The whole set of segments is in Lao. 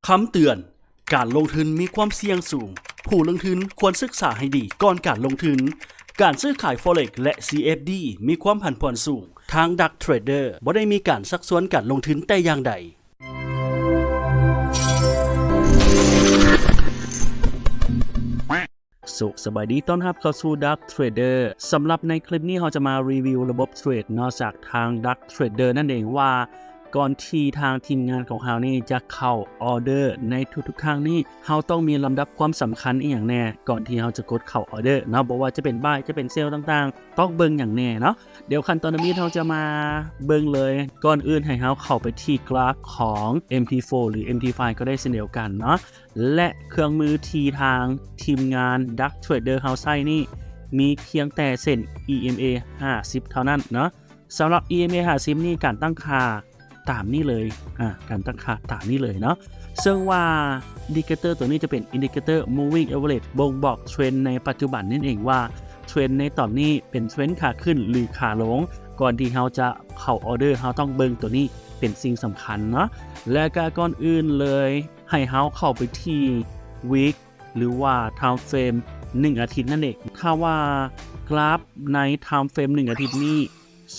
ຄຳເຕືອນ, ການລົງທຶນມີຄວາມສ່ຽງສູງ. ຜູ້ລົງທຶນຄວນສຶກສາໃຫ້ດີກ່ອນການລົງທຶນ. ການຊື້ຂາຍ Forex ແລະ CFD ມີຄວາມຜັນຜວນສູງ. ທາງ Dark Trader ບໍ່ໄດ້ມີການຊັກຊວນການລົງທຶນແຕ່ຢ່າງໃດ. ສະ ສະບາຍດີ, ຕ້ອນຮັບເຂົ້າສູ່ Dark Trader. ສຳລັບໃນຄລິບນີ້ ເຮົາຈະມາຣີວິວລະບົບເທຣດເນາະ ຈາກທາງ Dark Trader ນັ້ນເອງ ວ່າກ່ອນທີ່ທາງທີມງານຂອງເຮົານີ້ຈະເຂົ້າອອເດີໃນທຸກໆຄັ້ງນີ້ ເຮົາຕ້ອງມີລຳດັບຄວາມສຳຄັນອີ່ຫຍັງແດ່ ກ່ອນທີ່ເຮົາຈະກົດເຂົ້າອອເດີເນາະ, ບໍ່ວ່າຈະເປັນ buy ຈະເປັນ sell ຕ່າງໆ ຕ້ອງເບິ່ງຫຍັງແດ່ເນາະ. ດຽວຂັ້ນຕອນທຳອິດ ເຮົາຈະມາເບິ່ງເລີຍ. ກ່ອນອື່ນໃຫ້ເຮົາເຂົ້າໄປທີ່ກຣາຟຂອງ MT four ຫຼື MT five ກໍໄດ້ເຊັ່ນດຽວກັນເນາະ. ແລະ ເຄື່ອງມືທີ່ທາງທີມງານ Dark Trader ເຮົາໃຊ້ນີ້ ມີພຽງແຕ່ເສັ້ນ EMA fifty ເທົ່ານັ້ນເນາະ. ສຳລັບ EMA fifty ນີ້ ການຕັ້ງຄ່າຕາມນີ້ເລີຍ, ອາ ການຕັ້ງຄ່າຕາມນີ້ເລີຍເນາະ. ເຊິ່ງວ່າ indicator ຕົວນີ້ຈະເປັນ indicator moving average ບົ່ງບອກເທຣນໃນປັດຈຸບັນນັ້ນເອງວ່າ ເທຣນໃນຕອນນີ້ເປັນເທຣນຂາຂຶ້ນ ຫຼື ຂາລົງ ກ່ອນທີ່ເຮົາຈະເຂົ້າອອເດີ ເຮົາຕ້ອງເບິ່ງຕົວນີ້ເປັນສິ່ງສຳຄັນເນາະ. ແລະ ກະກ່ອນອື່ນເລີຍ ໃຫ້ເຮົາເຂົ້າໄປທີ່ week ຫຼືວ່າ time frame ໜຶ່ງອາທິດນັ້ນເອງ. ຖ້າວ່າກຣາຟໃນ time frame ໜຶ່ງອາທິດນີ້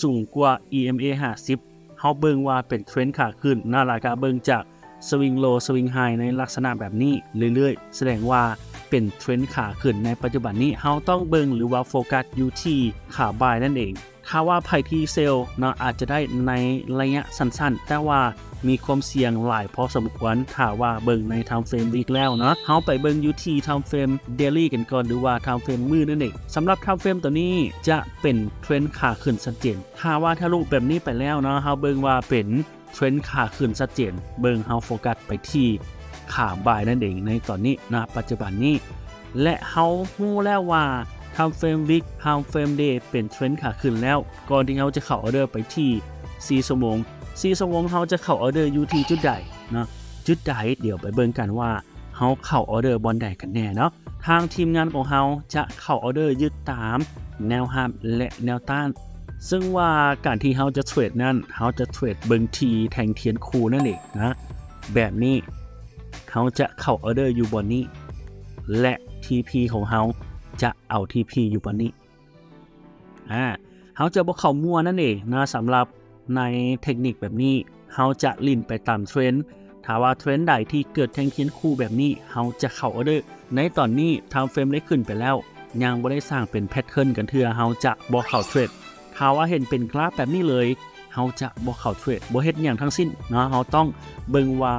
ສູງກວ່າ EMA fifty ເຮົາເບິ່ງວ່າເປັນເທຣນຂາຂຶ້ນນະ, ແລ້ວກະເບິ່ງຈາກ swing low swing high ໃນລັກສະນະແບບນີ້ເລື້ອຍໆ ສະແດງວ່າເປັນເທຣນຂາຂຶ້ນໃນປັດຈຸບັນນີ້. ເຮົາຕ້ອງເບິ່ງ ຫຼືວ່າໂຟກັສຢູ່ທີ່ຂາ buy ນັ້ນເອງ. ຖ້າວ່າໃຜທີ່ sell ເນາະ ອາດຈະໄດ້ໃນໄລຍະສັ້ນໆ ແຕ່ວ່າມີຄວາມສ່ຽງຫຼາຍພໍສົມຄວນ. ຖ້າວ່າເບິ່ງໃນ time frame week ແລ້ວເນາະ ເຮົາໄປເບິ່ງຢູ່ທີ່ time frame daily ກັນກ່ອນ ຫຼືວ່າ time frame ມື້ນັ້ນເອງ. ສຳລັບ time frame ຕົວນີ້ຈະເປັນເທຣນຂາຂຶ້ນຊັດເຈນ. ຖ້າວ່າທະລຸແບບນີ້ໄປແລ້ວເນາະ ເຮົາເບິ່ງວ່າເປັນ ເທຣນຂາຂຶ້ນຊັດເຈນ. ເບິ່ງ ເຮົາໂຟກັສໄປທີ່ຂາ buy ນັ້ນເອງໃນຕອນນີ້ນະ ປັດຈຸບັນນີ້. ແລະ ເຮົາຮູ້ແລ້ວວ່າ time frame week time frame day ເປັນເທຣນຂາຂຶ້ນແລ້ວ. ກ່ອນທີ່ເຮົາຈະເຂົ້າອອເດີໄປທີ່ສີ່ຊົ່ວໂມງ, ສີ່ຊົ່ວໂມງ ເຮົາຈະເຂົ້າອອເດີຢູ່ທີ່ຈຸດໃດເນາະ, ຈຸດໃດ? ດຽວໄປເບິ່ງກັນວ່າ ເຮົາເຂົ້າອອເດີບ່ອນໃດກັນແນ່ເນາະ. ທາງທີມງານຂອງເຮົາຈະເຂົ້າອອເດີຍຶດຕາມແນວຮັບ ແລະ ແນວຕ້ານ. ເຊິ່ງວ່າການທີ່ເຮົາຈະເທຣດນັ້ນ ເຮົາຈະເທຣດເບິ່ງທີ່ແທ່ງທຽນຄູ່ນັ້ນເອງນະ. ແບບນີ້ເຮົາຈະເຂົ້າອອເດີຢູ່ບ່ອນນີ້ ແລະ TP ຂອງເຮົາຈະເອົາ TP ຢູ່ບ່ອນນີ້. ອາ ເຮົາຈະບໍ່ເຂົ້າມົ້ວນັ້ນເອງນະ. ສຳລັບໃນເທັກນິກແບບນີ້ ເຮົາຈະຫຼິ້ນໄປຕາມເທຣນ. ຖ້າວ່າເທຣນໃດທີ່ເກີດແທ່ງທຽນຄູ່ແບບນີ້ ເຮົາຈະເຂົ້າອອເດີ. ໃນຕອນນີ້ time frame ໄດ້ຂຶ້ນໄປແລ້ວ ຍັງບໍ່ໄດ້ສ້າງເປັນ pattern ກັນເທື່ອ ເຮົາຈະບໍ່ເຂົ້າເທຣດ. ຖ້າວ່າເຫັນເປັນກຣາຟແບບນີ້ເລີຍ ເຮົາຈະບໍ່ເຂົ້າເທຣດ ບໍ່ເຮັດຫຍັງທັງສິ້ນເນາະ. ເຮົາຕ້ອງເບິ່ງວ່າ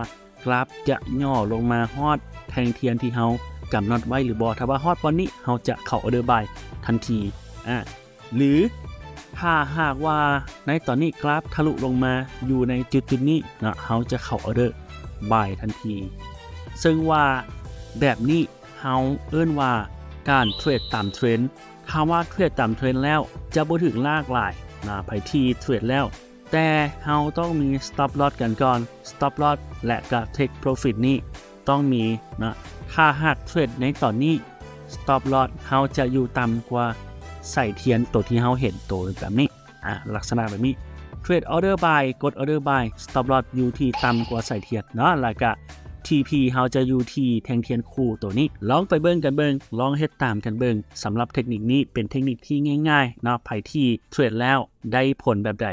ກຣາຟຈະຫຍໍ້ລົງມາຮອດແທ່ງທຽນທີ່ເຮົາກຳນົດໄວ້ຫຼືບໍ່. ຖ້າວ່າຮອດບ່ອນນີ້ ເຮົາຈະເຂົ້າອອເດີບາຍທັນທີ. ອາ ຫຼື ຖ້າຫາກວ່າໃນຕອນນີ້ກຣາຟທະລຸລົງມາຢູ່ໃນຈຸດໆນີ້ເນາະ ເຮົາຈະເຂົ້າອອເດີບາຍທັນທີ. ເຊິ່ງວ່າແບບນີ້ເຮົາເອີ້ນວ່າການເທຣດຕາມເທຣນ. ຖ້າວ່າເທຣດຕາມເທຣນແລ້ວຈະບໍ່ຖືກລາກຫຼາຍນະ ໃຜທີ່ເທຣດແລ້ວ ແຕ່ເຮົາຕ້ອງມີ stop loss ກັນກ່ອນ. stop loss ແລະ ກະ take profit ນີ້ຕ້ອງມີເນາະ. ຖ້າຫາກເທຣດໃນຕອນນີ້ stop loss ເຮົາຈະຢູ່ຕ່ຳກວ່າສາຍທຽນໂຕທີ່ເຮົາເຫັນໂຕແບບນີ້ ອາ ລັກສະນະແບບນີ້. ເທຣດ order buy ກົດ order buy stop loss ຢູ່ທີ່ຕ່ຳກວ່າສາຍທຽນເນາະ ແລ້ວກະ TP ເຮົາຈະຢູ່ທີ່ແທ່ງທຽນຄູ່ໂຕນີ້. ລອງໄປເບິ່ງກັນເບິ່ງ ລອງເຮັດຕາມກັນເບິ່ງ. ສຳລັບເທັກນິກນີ້ເປັນເທັກນິກທີ່ງ່າຍໆເນາະ. ໃຜທີ່ເທຣດແລ້ວໄດ້ຜົນແບບໃດ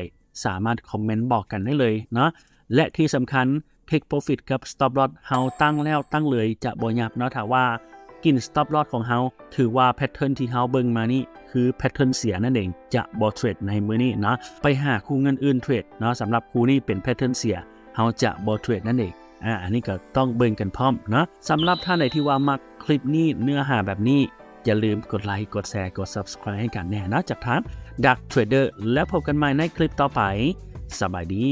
ສາມາດຄອມເມັນບອກກັນໄດ້ເລີຍເນາະ. ແລະ ທີ່ສຳຄັນ take profit ກັບ stop loss ເຮົາຕັ້ງແລ້ວຕັ້ງເລີຍຈະບໍ່ຫຍັບເນາະ. ຖ້າວ່າກິນ stop loss ຂອງເຮົາ ຖືວ່າ pattern ທີ່ເຮົາເບິ່ງມານີ້ຄື pattern ເສຍນັ້ນເອງ ຈະບໍ່ເທຣດໃນມື້ນີ້ເນາະ. ໄປຫາຄູ່ເງິນອື່ນເທຣດເນາະ. ສຳລັບຄູ່ນີ້ເປັນ pattern ເສຍ ເຮົາຈະບໍ່ເທຣດນັ້ນເອງ. ອາ ອັນນີ້ກໍຕ້ອງເບິ່ງກັນພ້ອມເນາະ. ສຳລັບທ່ານໃດທີ່ວ່າມັກຄລິບນີ້ ເນື້ອຫາແບບນີ້ ຢ່າລືມກົດໄລ ກົດແຊ ກົດ subscribe ໃຫ້ກັນແນ່ເນາະ ຈາກທາງ Dark Trader ແລ້ວພົບກັນໃໝ່ໃນຄລິບຕໍ່ໄປ. ສະບາຍດີ.